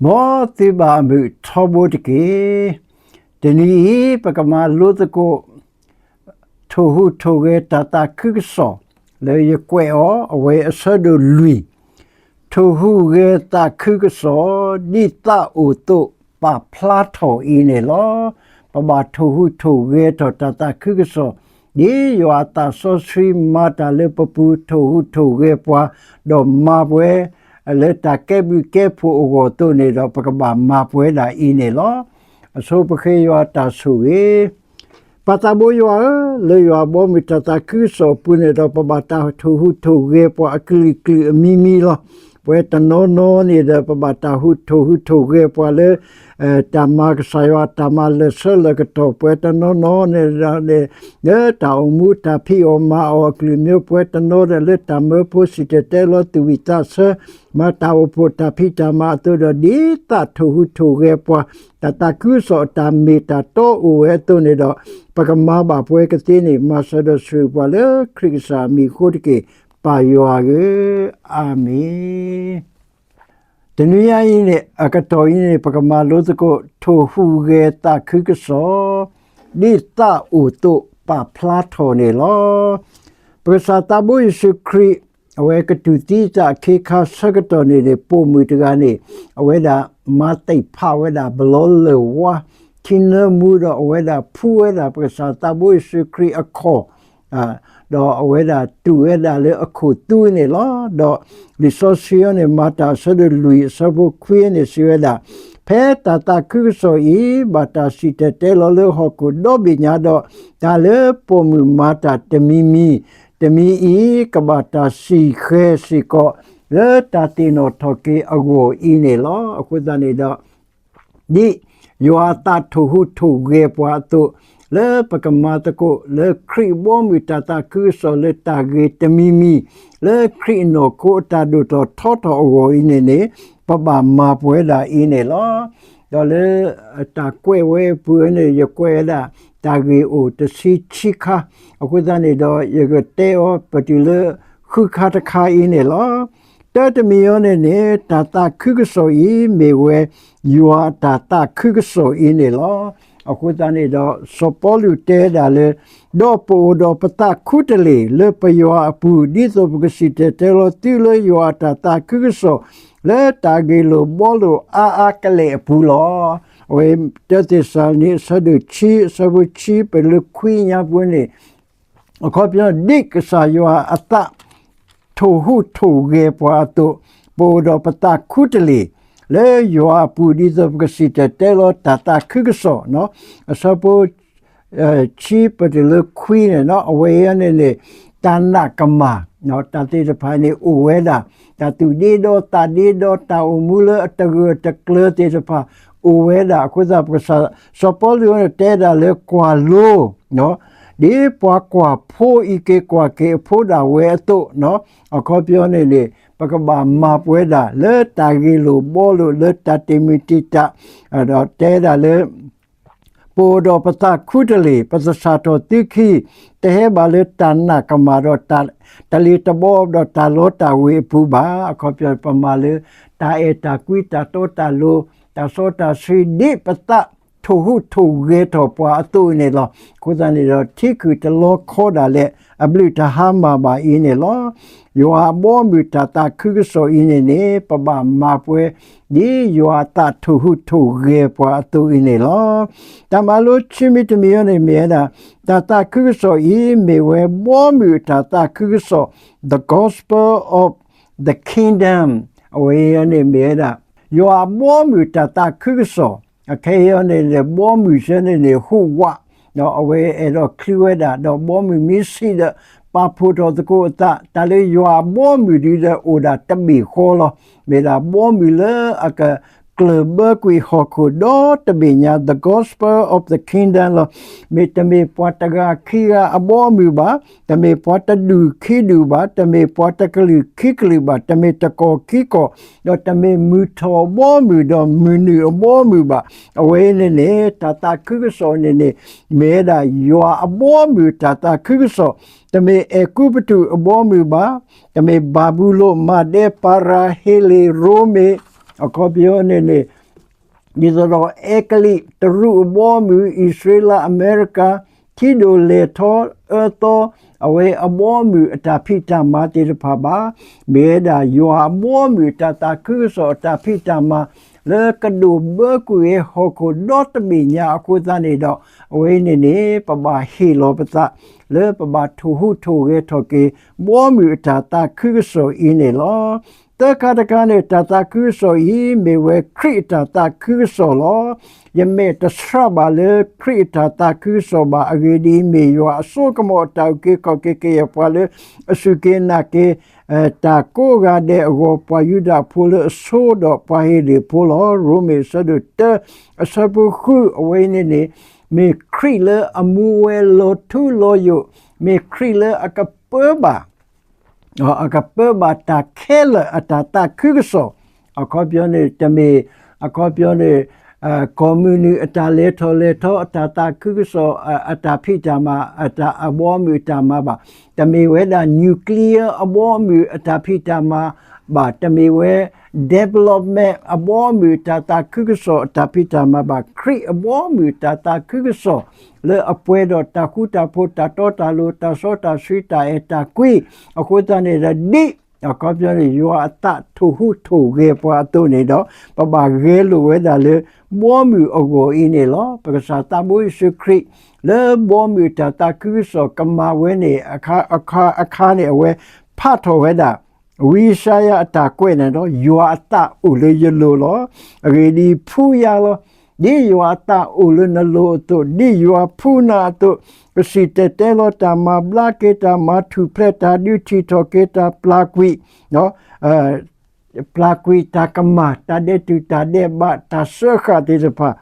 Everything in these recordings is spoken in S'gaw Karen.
မ်သုဘၣ်အမုာ်ထီဘိတက့ၢ်. တနံၤအံၤ ပကမၤလိသကိး ထိၣ်ဟူးထိၣ်ဂဲၤတၢ်သးခုကစီၣ် လၢယကွဲးအီၤ အဝဲအဆၢဒိၣ်လွံၢ်, ထိၣ်ဟူးဂဲၤသးခုကစီၣ် ဒ်သးအိၣ်သိးပာ်ဖျါထီၣ်အံၤန့ၣ်လီၤ. ပဘၣ်ထိၣ်ဟူးထိၣ်ဂဲၤထီၣ်တၢ်သးခုကစီၣ် ဒ်ယွၤအသးစီဆှံမၤတၢ်လၢပပူၤ ထိၣ်ဟူးထိၣ်ဂဲၤပှၤ ဒီးမၤပှဲၤ လၢတၢ်ကဲဘျုးကဲဖှိၣ်အဂီၢ်အသိးန့ၣ်ဒီး ပကဘၣ်မၤပှဲၤဒၣ်အံၤန့ၣ်လီၤ. အဆိပဃ့ယွၤတၢ်ဆိၣ်ဂ့ၤ. ပၢ်သးဘိယွၤဧၢ, လၢယွၤအဘီအမုၢ်တၢ်သးခုကစီၣ်အပူၤန့ၣ်ဒီး ပဘၣ်တၢ်ဟူးထိၣ်ဂဲၤပှၤအကလုာ်ကလုာ်အမံၤမံၤလီၤ. ပဝဲတနီၤနီၤန့ၣ်ဒီး ပဘၣ်တၢ်ဟူးထိၣ်ဟူးထိၣ်ဂဲၤပှၤလၢ တၢ်မၤကစၢ်ယွၤတၢ်မၤလၢာ်ဆၢလၢာ်ကတီၢ် ပဝဲတနီၤနီၤန့ၣ်ဒီး လၢတၢ်အိၣ်မူတၢ်ဖံးအီၣ်မၤအီၣ်အကလုာ်မံၤ ပဝဲတနီၤဒီး လၢတၢ်မၢဖိစံၣ်တဲၤတဲလီၤသူၣ်ဝံၣ်သးဆၢ မၤတၢ်အိၣ်ဖှိၣ်တၢ်ဖံးတၢ်မၤအသိးဒီး ဒ်သးထိၣ်ဟူးထိၣ်ဂဲၤပှၤ တၢ်သးခုကစီၣ်အတၢ်မ့ၢ်တၢ်တီအိၣ်ဝဲအသိးန့ၣ်ဒီး ပကမၤဘၣ်ပှဲၤကသ့န့ၣ် မၤစၢၤဒီးဆိၣ်ဂ့ၤပှၤလၢခရံာ်ကစၢ်အမံၤအဃိတက့ၢ်. ပၢ်ယွၤဧၢ, အၤမ့ၣ်. တနံၤညါအံၤန့ၣ် အကတီၢ်အံၤန့ၣ် ပကမၤလိသကိး ထိၣ်ဟူးဂဲၤသးခုကစီၣ် ဒ်သးအိၣ်သိးပာ်ဖျါထီၣ်န့ၣ်လီၤ. ပကစၢ်သးဘိယ့ၣ်ၡူးခရံာ် အဝဲကတူၢ်သံအသးအခ့အခါဆၢကတီၢ်န့ၣ်န့ၣ် ပိာ်မုၣ်တဂၤန့ၣ် အဝဲဒၣ်မၤသ့ၣ်ဖးဝဲဒၣ် ဘျီလၢၢ်ဝါ ထံနၢမူဒီး အဝဲဒၣ်ဖှူဝဲဒၣ် ပကစၢ်သးဘိယ့ၣ်ၡူးခရံာ်အခီၣ် ဒီးအဝဲဒၣ်တူၢ်ဝဲဒၣ်လၢအခိၣ်သူန့ၣ်လီၤ. ဒီးလံာ်စီဆှံအံၤန့ၣ် မၤတၢ်အဆၢဒိၣ်လွံၢ်အဆၢဖိခွံန့ၣ် စံးဝဲဒၣ်, ဖဲတၢ်သးခုကစီၣ်အံၤ ဘၣ်တၢ်စံၣ်တဲၤတဲလီၤလၢဟီၣ်ခိၣ်ဒီဘ့ၣ်ညါဒီး တၢ်လၢပိာ်မုၣ်မၤတၢ်တမံၤမံၤ တမံၤအံၤ ကဘၣ်တၢ်စံၣ်ဃဲၤစ့ၢ်ကီး လၢတၢ်သ့ၣ်နီၣ်ထီၣ်က့ၤအဂီၢ်အံၤန့ၣ်လီၤ. အဃိသတးန့ၣ်ဒီး ဒ်ယွၤအသးထိၣ်ဟူးထိၣ်ဂဲၤပှၤအသိး, လၢပကမၤသကိးလၢခရံာ်အဘီအမုၢ်တၢ်သးခုကစီၣ်လၢတၢ်ဂ့ၤတမံၤမံၤ, လၢခရံာ်အနီၢ်ခိအတၢ်ဒိၣ်ထီၣ်ထီထီၣ်အဂီၢ်အံၤန့ၣ်န့ၣ်, ပဘၣ်မၤပှဲၤဒၣ်အံၤန့ၣ်လီၤ. ဒီးလၢတၢ်ကွဲးဝဲအပူၤန့ၣ် ယကွဲးဝဲဒၣ် တၢ်ဂ့ၢ်အိၣ်တဆံခံခါ, အဃိသတးန့ၣ်ဒီး ယကတဲအီၤပတုၤလၢဃုခါတခါအံၤန့ၣ်လီၤ. တၢ်တမံၤအံၤန့ၣ်န့ၣ် တၢ်သးခုကစီၣ်အံၤ မ့ၢ်ဝဲယွၤအတၢ်သးခုကစီၣ်အံၤန့ၣ်လီၤ. အဃိသတးန့ၣ်ဒီး စီၤပီလူးတဲဒၣ်လၢ ဒီးပအိၣ်ဒီးပသးခူတလ့ၢ် လၢပယွၤအပူၤ ဒ်သိးပကစံၣ်တဲၤတဲလီၤသုလၢယွၤအတၢ်သးခုကစီၣ် လၢတၢ်ဂ့ၢ်လိာ်ဘှီလိာ်အါအါကလဲာ်အပူၤလီၤ. အဝဲတၢသ့းစၤလနံ အဆၢဒိၣ်ခံ အဆၢဖိခံ ပတုၤလၢခွံညါပူၤန့ၣ်, အခီပညီ ဒ်ကစၢ်ယွၤအသး ထိၣ်ဟူးထိၣ်ဂဲၤပှၤအသိး, ပအိၣ်ဒီးပသးခူတလ့ၢ် လၢယွၤအပူၤ ဒ်သိးပကစံၣ်တဲၤတဲလီၤတၢ်သးခုကစီၣ်, အဆၢဖိ ဆံ ပတုၤလၢခွံန့ၣ် အဝဲအံၤန့ၣ်န့ၣ် တၢ်နာ်ကမၣ်, တၢ်သ့ၣ်တဖၣ်န့ၣ်အိၣ်ဝဲဒၣ်, တၢ်သူၣ်ဒ့ဒီသးဒ့ဒီ တၢ်အိၣ်မူလၢအတဂၢၢ်တကျၢၤသ့ၣ်တဖၣ် အိၣ်ဝဲဒၣ်. အဃိသတး ပကစၢ် စီၤပီလူးန့ၣ် တဲဒၣ်လၢကွၢ်လိ ဒ်ပှၤကွၢ်ဖိအံၤက့ၤကွၢ်က့ၤအဖိဒၣ်ဝဲအသိး, အခီပညီန့ၣ်န့ၣ် ပကဘၣ်မၤပှဲၤဒၣ် လၢတၢ်ဂ့ၢ်လိာ်ဘှီလိာ်လၢတၢ်တမုာ်တံာ်တာ်, ဒီးတဲဒၣ်လၢ ပအိၣ်ဒီးပသးခူတလ့ၢ် ပသဆၣ်ထီၣ်သုခံ, တဟဲဘၣ်လၢတၢ်နာ်ကမၣ်ဒီး တၢ်လ့ၤတဘီဒီးတၢ်လီတၢ်ဝ့ၤအပူၤဘၣ်. အခီပညီ ပမၤလၢ တၢ်အဲၣ်တၢ်ကွံ တၢ်တီတၢ်လိၤ တၢ်စီတၢ်ဆှံ ဒ်ပသးထိၣ်ဟူးထိၣ်ဂဲၤထီၣ်ပှၤအသိးအံၤန့ၣ်လီၤ. အဃိသတးန့ၣ်ဒီး ထံခုၣ်တလီခီဒၣ်လဲာ် အဘျုးတဟါမၢ်ဘၣ်အံၤန့ၣ်လီၤ. ယွၤအဘီအမုၢ်တၢ်သးခုကစီၣ်အံၤန့ၣ်န့ၣ် ပဘၣ်မၤပှဲၤ ဒ်ယွၤအသးထိၣ်ဟူးထိၣ်ဂဲၤပှၤအသိးအံၤန့ၣ်လီၤ. တၢ်မၤလိခံမံၤတမံၤအံၤန့ၣ်မ့ၢ်ဝဲဒၣ် တၢ်သးခုကစီၣ်အံၤ မ့ၢ်ဝဲဘီမုၢ်အတၢ်သးခုကစီၣ် the gospel of the kingdom အဝဲအံၤန့ၣ်မ့ၢ်ဝဲဒၣ် ယွၤအဘီမုၢ်တၢ်သးခုကစီၣ်, အခဲအံၤန့ၣ် ဘီမုၢ်ဆၢန့ၣ်န့ၣ် ဟူးဝး, ဒီးအဝဲအဲၣ်ဒိးချုးဝဲဒၣ် ဒီးဘီမုၢ်မ့ၢ်ဆံးဒီး ပာ်ဖှိၣ်ထီၣ်သကိးအသး, တၢ်လၢယွၤအဘီမုၢ်ဒုဒီးအိၣ်ဒၣ်တဘ့ၣ်ဃီလီၤ. မ့ၢ်ဒၣ်ဘီမုၢ်လၢအကကျၢၢ်ဘၢကွံာ်ဟီၣ်ခိၣ်ဒီတဘ့ၣ်ညါ the gospel of the kingdom လီၤ. မ့ၢ်တမ့ၢ်ပှၤတဂၤခံဂၤအဘီမုၢ်ဘၣ်, တမ့ၢ်ပှၤတဒူၣ်ခံဒူၣ်ဘၣ်, တမ့ၢ်ပှၤတကလုာ်ခံကလုာ်ဘၣ်, တမ့ၢ်တကီၢ်ခံကီၢ်, ဒီးတမ့ၢ်မုၢ်ထီၣ်အဘီမုၢ်ဒီးမုၢ်နုာ်အဘီမုၢ်ဘၣ်. အဝဲအံၤန့ၣ်န့ၣ် တၢ်သးခုကစီၣ်န့ၣ်န့ၣ် မ့ၢ်ဝဲဒၣ်ယွၤအဘီမုၢ်တၢ်သးခုကစီၣ်, တမ့ၢ်အဲၤကူပတူးအဘီမုၢ်ဘၣ်, တမ့ၢ်ဘၤဘူလိၣ် မၤဒဲ ပၤရၤ ဟ့လ့ၣ် ရိမ့ၤ အခီပညီန့ၣ်န့ၣ် ဒ်သိးဒီးအဲကလံး တရူးအဘီအမုၢ် အံၣ်စရ့လး အမဲရကၤ ထံဒိၣ်လဲၢ်ထီ အၢသီ အဝဲအဘီအမုၢ်အတၢ်ဖံးတၢ်မၤသ့ၣ်တဖၣ်ဘၣ်, မ့ၢ်ဝဲဒၣ်ယွၤအဘီအမုၢ်အတၢ်သးခုကစီၣ်အတၢ်ဖံးတၢ်မၤ လၢကဒိၣ်ဘၢကွံာ်ဝဲဟီၣ်ခိၣ်ဒီတဘ့ၣ်ညါအဃိသတးန့ၣ်ဒီး အဝဲအံၤန့ၣ်န့ၣ် ပဘၣ်ဟ့ၣ်လီၤပသး လၢပဘၣ်ထိၣ်ဟူးထိၣ်ဂဲၤထီၣ်က့ၤ ဘီအမုၢ်အတၢ်သးခုကစီၣ်အံၤန့ၣ်လီၤ. သၢခါတခါန့ၣ် တၢ်သးခုကစီၣ်အံၤ မ့ၢ်ဝဲခရံာ်အတၢ်သးခုကစီၣ်လီၤ. ယမဲာ်တဆှးဘၣ်လၢခရံာ်အတၢ်သးခုကစီၣ်ဘၣ်. အဂ့ၢ်ဒ်အံၤ, မ့ၢ်ယွၤအစိကမီၤအတၢ်အုၣ်က့ၤခီၣ်က့ၤကယဲၢ်ပှၤလၢအစူၢ်က့ၤနာ်က့ၤ တၢ်ကိးဂၤဒဲးအဂီၢ်, ပှၤယူဒၤဖိလၢအဆိဒီးပှၤဧ့ၤဘြံၤဖိလီၤ. ရိမ့ၤအဆၢဒိၣ်တၢ အဆၢဖိဃု အဝဲအံၤန့ၣ်န့ၣ် မ့ၢ်ခရံာ်လၢအမူဝဲလီၤထူလီၤယိာ်, မ့ၢ်ခရံာ်လၢအကပၢဘၣ် အကပၢဘၣ်တၢ်ခဲလၢာ်အတၢ်သးခုကစီၣ်, အခီပညီန့ၣ် တမ့ၢ် အခီပညီန့ၣ် ကီၢ်မုၢ်နုာ်အတၢ်လဲၤထီၣ်လဲၤထီ အတၢ်သးခုကစီၣ် အတၢ်ဖံးတၢ်မၤ အတၢ်အဘီအမုၢ်အတၢ်မၤဘၣ်, တမ့ၢ်ဝဲဒၣ် nuclear အဘီအမုၢ်အတၢ်ဖံးတၢ်မၤဘၣ်, တမ့ၢ်ဝဲ development အဘီအမုၢ်တၢ်သးခုကစီၣ်အတၢ်ဖံးတၢ်မၤဘၣ်, ခရံာ်အဘီအမုၢ်တၢ်သးခုကစီၣ် လၢအပှဲၤဒီးတၢ်ဃူတၢ်ဖိး တၢ်တီတၢ်လိၤ တၢ်စီတၢ်ဆှံ တၢ်အဲၣ်တၢ်ကွံ, အဃိသတးန့ၣ်ဒီး ဒ် အခီပညီန့ၣ် ယွၤအသးထိၣ်ဟူးထိၣ်ဂဲၤပှၤအသိးန့ၣ်ဒီး ပဘၣ်ဂဲၤလိာ်ဝဲဒၣ်လၢ ဘီမုၢ်အဂီၢ်အံၤန့ၣ်လီၤ. ပကစၢ်သးဘိယ့ၣ်ၡူးခရံာ် လၢဘီမုၢ်တၢ်သးခုကစီၣ်ကမၤဝဲန့ၣ် အခါအခါန့ၣ် အဝဲဖးထီၣ်ဝဲဒၣ် ဝံယၡါယၤအတၢ်ကွဲးန့ၣ်ဒီး ယွၤအသးအိၣ်လၢယလိၤလီၤ. အဂ့ၢ်ဒ်အံၤ, ဖှူယၤလီၤ. ဒ်ယွၤအသးအိၣ်လၢနလိၤအသိး, ဒ်ယွၤဖှူနၤအသိး, ကစံၣ်တဲၤတဲလီၤတၢ်မၤဘျါက့ၤ, တၢ်မၤထူၣ်ဖျဲး, တၢ်ဒုးထံၣ်ထီၣ်က့ၤ, တၢ်ပျၢ်ကွံာ် ပျၢ်ကွံာ်, တၢ်ကမၣ်, တၢ်ဒဲးတူာ်, တၢ်ဒဲးဘး, တၢ်စၢဃာ်သ့ၣ်တဖၣ်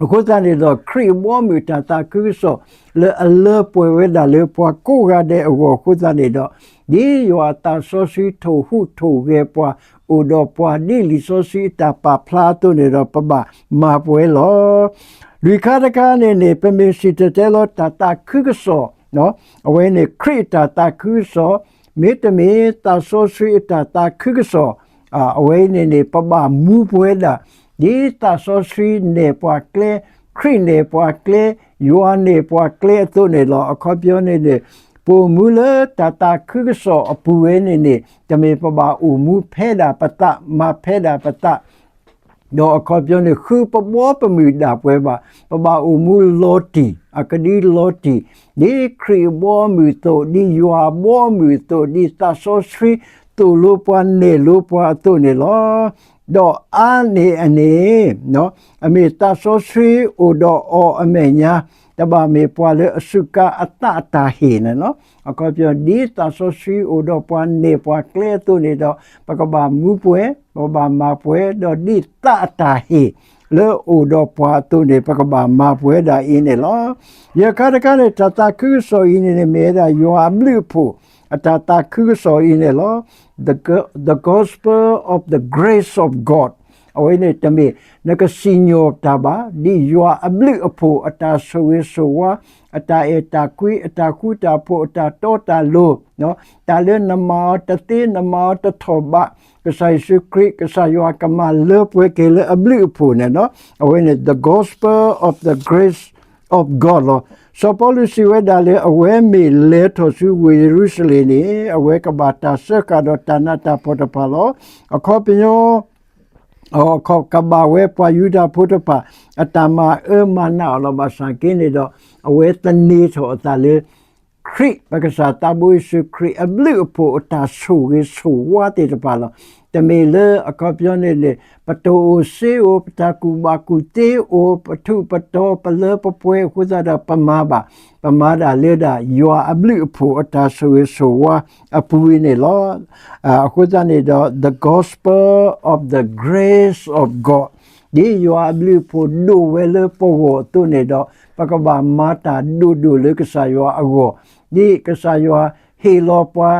အဃိသတးန့ၣ်ဒီး ခရံာ်အဘီအမုၢ်တၢ်သးခုကစီၣ် လၢအလၢပှဲၤဝဲဒၣ်လၢပှၤကိးဂၤဒဲးအဂီၢ်အဃိသတးန့ၣ်ဒီး, ဒ်ယွၤအသးစီဆှံထိၣ်ဟူးထိၣ်ဂဲၤပှၤ အိၣ်ဒီးပှၤ ဒ်လံာ်စီဆှံအတၢ်ပာ်ဖျါအသိးန့ၣ်ဒီး ပဘၣ်မၤပှဲၤလီၤ. လွံၢ်ခါတခါန့ၣ်န့ၣ် ပမ့ၢ်စံၣ်တဲၤတဲလီၤတၢ်သးခုကစီၣ်, အဝဲန့ၣ် ခရံာ်အတၢ်သးခုကစီၣ်, မ့တမ့ၢ်သးစီဆှံအတၢ်သးခုကစီၣ် အဝဲအံၤန့ၣ်န့ၣ် ပဘၣ်မူပှဲၤဒၣ် ဒ်သးစီဆှံနဲၣ်ပှၤကျဲ, ခရံာ်နဲၣ်ပှၤကျဲ, ယွၤနဲၣ်ပှၤကျဲအသိးန့ၣ်လီၤ. အခီပညီန့ၣ်န့ၣ် ပအိၣ်မူလၢတၢ်သးခုကစီၣ်အပူၤဝဲန့ၣ်န့ၣ် တမ့ၢ်ပဘၣ်အိၣ်မူဖဲဒၣ်ပသး, မၤဖဲဒၣ်ပသး ဒီးအခီပညီန့ၣ် ဃုပဘီပမုၢ်ဒၣ်ပှဲၤဘၣ်, ပဘၣ်အိၣ်မူလီၤတံၢ်, အကဒုလီၤတံၢ်, ဒ်ခရံာ်အဘီအမုၢ်အသိး, ဒ်ယွၤအဘီအမုၢ်အသိး, ဒ်သးစီဆှံသိၣ်လိပှၤနဲၣ်လိပှၤအသိးန့ၣ်လီၤ. ဒီးအါန့ၢ်အန့ၣ် အမ့ၢ်သးစီဆှံအိၣ်ဒီးအီၤအမဲာ်ညါ, တဘၣ်မ့ၢ်ပှၤလၢအစူးကါအသးအတၢ်ဟ့ၣ်န့ၣ်လီၤ. အခီပညီ ဒ်သးစီဆှံအိၣ်ဒီးပှၤနဲၣ်ပှၤကျဲအသိးန့ၣ်ဒီး ပကဘၣ်မူပှဲၤ, ပကဘၣ်မၤပှဲၤ, ဒီးဒ်သးအတၢ်ဟ့ၣ်လၢအိၣ်ဒီးပှၤအသိးန့ၣ် ပကဘၣ်မၤပှဲၤဒၣ်အံၤန့ၣ်လီၤ. ယဲၢ်ခါတခါန့ၣ် တၢ်သးခုကစီၣ်အံၤန့ၣ်န့ၣ် မ့ၢ်ဝဲဒၣ်ယွၤအဘျုးအဖှိၣ်အတၢ်သးခုကစီၣ်အံၤန့ၣ်လီၤ. The, the gospel of the grace of God. အဝဲန့ၣ်တမ့ၢ်နကစံၣ်ညီၣ်တၢ်ဘၣ်, ဒ်ယွၤအဘျုးအဖှိၣ်အတၢ်ဆိၣ်ဂ့ၤဆိၣ်ဝါ, အတၢ်အဲၣ်တၢ်ကွံ, အတၢ်ဃူတၢ်ဖိး, အတၢ်တီတၢ်လိၤ, တၢ်လၢနမၤအီၤတသ့, နမၤအီၤတထီၣ်ဘး, ကစၢ်ယ့ၣ်ၡူးခရံာ် ကစၢ်ယွၤကမၤလၢပှဲၤက့ၤလၢအဘျုးအဖှိၣ်န့ၣ်လီၤ. အဝဲန့ၣ် the gospel of the grace of God လီၤ. စီၤပီလူးစံးဝဲဒၣ်လၢ အဝဲမ့ၢ်လဲၤထီၣ်ဆူဝ့ၢ်ယရူၤၡလ့ၣ်န့ၣ် အဝဲကဘၣ်တၢ်စၢဃာ်ဒီးတၢ်နးတၢ်ဖှီၣ်တဖၣ်လီၤ. အခီပညီ အခီပညီကဘၣ်ဝဲပှၤယူဒၤဖိတဖၣ် အတၢ်မၤအၢမၤနးအီၤလီၤ. ဘၣ်ဆၣ်က့န့ၣ်ဒီး အဝဲသန့ၤထီၣ်အသးလၢ ခရံာ် ပကစၢ်သးဘိယ့ၣ်ၡူးခရံာ်အဘျုးအဖှိၣ်အတၢ်ဆိၣ်ဂ့ၤဆိၣ်ဝါသ့ၣ်တဖၣ်လီၤ. တမ့ၢ်လၢအခီပညီန့ၣ်န့ၣ် ပတအိၣ်စ့အိၣ်, ပတၢ်ကူၣ်ဘၣ်ကူၣ်သ့အိၣ်, ပထူးပတီၤ, ပလၢပပှဲၤအဃိသတးဒီးပမၤဘၣ်, ပမၤဒၣ်လၢဒၣ်ယွၤအဘျုးအဖှိၣ်အတၢ်ဆိၣ်ဂ့ၤဆိၣ်ဝါအပူၤအံၤန့ၣ်လီၤ. အဃိသတးန့ၣ်ဒီး the gospel of the grace of God ဒ်ယွၤအဘျုးအဖှိၣ်ဒိၣ်ဝဲလၢပဂီၢ်အသိးန့ၣ်ဒီး ပကဘၣ်မၤတၢ်ဒိၣ်ဒိၣ်လၢကစၢ်ယွၤအဂီၢ်, ဒ်ကစၢ်ယွၤဟ့ၣ်လီၤပှၤ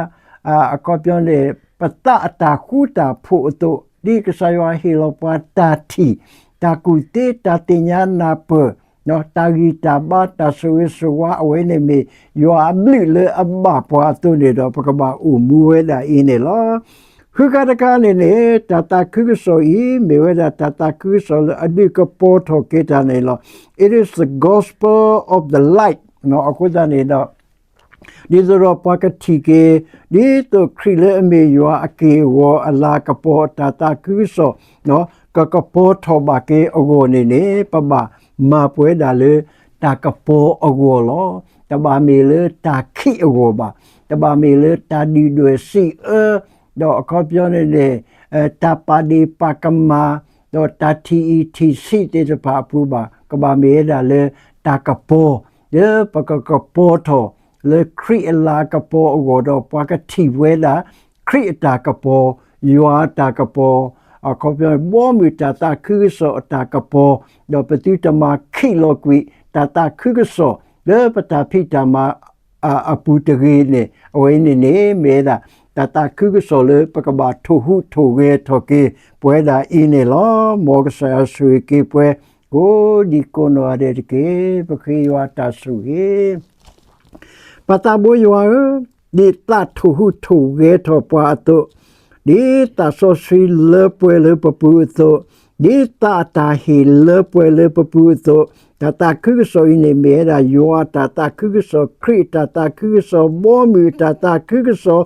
အခီပညီန့ၣ် ပသးအတၢ်ဃူတၢ်ဖိးအသိး, ဒ်ကစၢ်ယွၤဟ့ၣ်လီၤပှၤတၢ်ထံၣ်, တၢ်ကူၣ်သ့, တၢ်သ့ၣ်ညါနၢ်ပၢၢ်, တၢ်ဂံၢ်တၢ်ဘါ, တၢ်ဆိၣ်ဂ့ၤဆိၣ်ဝါ အဝဲန့ၣ်မ့ၢ်ယွၤအဘျုးလၢအဘၣ်ပှၤအသိးန့ၣ်ဒီး ပကဘၣ်အိၣ်မူဝဲဒၣ်အံၤန့ၣ်လီၤ. ဃုခါတခါန့ၣ်န့ၣ် တၢ်သးခုကစီၣ်အံၤ မ့ၢ်ဝဲဒၣ်တၢ်သးခုကစီၣ်လၢအဒုးကပီၤထီၣ်က့ၤတၢ်န့ၣ်လီၤ. It is the gospel of the light. အဃိသတးန့ၣ်ဒီး ဒ်သိးဒီးပှၤကထံၣ်က့ၤ ဒ်သိးခရံာ်လၢအမ့ၢ်ယွၤအက့ၢ်အဂီၤအလၤကပီၤအတၢ်သးခုကစီၣ် ကကပီၤထီၣ်ဘၣ်က့ၤအဂီၢ်န့ၣ်န့ၣ် ပဘၣ်မၤပှဲၤဒၣ်လၢတၢ်ကပီၤအဂီၢ်လီၤ. တဘၣ်မ့ၢ်လၢတၢ်ခံးအဂီၢ်ဘၣ်. တဘၣ်မ့ၢ်လၢတၢ်ဒုၣ်ဒွဲၣ်စံးအၢ ဒီးအခီပညီန့ၣ်န့ၣ် တၢ်ပာ်ဒ့ၣ်ပာ်ကမၣ် ဒီးတၢ်ထံၣ်အံၤထံၣ်ဆံးသ့ၣ်တဖၣ်အပူၤဘၣ်. ကဘၣ်မ့ၢ်ဝဲဒၣ်လၢတၢ်ကပီၤ လၢပကကပီၤထီၣ် လၢခရံာ်အလၤကပီၤအဂီၢ်ဒီး ပှၤကထံၣ်ဝဲဒၣ် ခရံာ်အတၢ်ကပီၤ, ယွၤအတၢ်ကပီၤ, အခီပညီ ဘီမုၢ်တၢ်သးခုကစီၣ်အတၢ်ကပီၤ, ဒီးပသုတမၤခံးလီၤကွံာ် တၢ်သးခုကစီၣ် လၢပတၢ်ဖံးတၢ်မၤ အပူၤတဂ့ၤန့ၣ်, အဝဲအံၤန့ၣ်န့ၣ် မ့ၢ်ဝဲဒၣ် တၢ်သးခုကစီၣ်လၢပကဘၣ်ထိၣ်ဟူးထိၣ်ဂဲၤထီၣ်က့ၤ ပဝဲဒၣ်အံၤန့ၣ်လီၤ. မ်ကစၢ်ယွၤဆိၣ်ဂ့ၤက့ၤပှၤ ကိးဒံကိးနီၢ်ဂၤဒဲးတက့ၢ်. ပဃ့ယွၤတၢ်ဆိၣ်ဂ့ၤ ပၢ်သးဘိယွၤဧၢ, ဒ်သးထိၣ်ဟူးထိၣ်ဂဲၤထီၣ်ပှၤအသိး, ဒ်သးစီဆှံလၢပှဲၤလၢပပူၤအသိး, ဒ်သးအတၢ်ဟ့ၣ်လၢပှဲၤလၢပပူၤအသိး, တၢ်သးခုကစီၣ်အံၤန့ၣ် မ့ၢ်ဝဲဒၣ်ယွၤအတၢ်သးခုကစီၣ်, ခရံာ်အတၢ်သးခုကစီၣ်, ဘီမုၢ်အတၢ်သးခုကစီၣ်,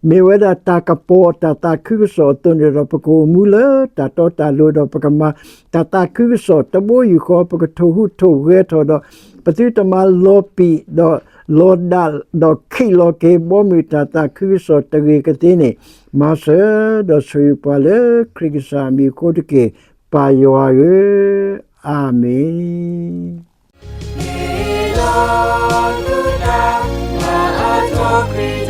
မ့ၢ်ဝဲဒၣ်တၢ်ကပီၤအတၢ်သးခုကစီၣ်အသိးန့ၣ်ဒီး ပကအိၣ်မူလၢတၢ်တီတၢ်လိၤဒီး ပကမၤတၢ်သးခုကစီၣ်တဘိယူၢ်ဃီ ပကထိၣ်ဟူးထိၣ်ဂဲၤထီၣ်ဒီး ပသုတမၤလီၤပံာ်ဒီး လီၤဒၣ်ဒီးခံးလီၤက့ၤ ဘီမုၢ်တၢ်သးခုကစီၣ်တဂ့ၤကသ့န့ၣ်, မၤစၢၤဒီးဆိၣ်ဂ့ၤပှၤလၢခရံာ်ကစၢ်အမံၤအဃိတက့ၢ်. ပၢ်ယွၤဧၢ, အၤမ့ၣ်.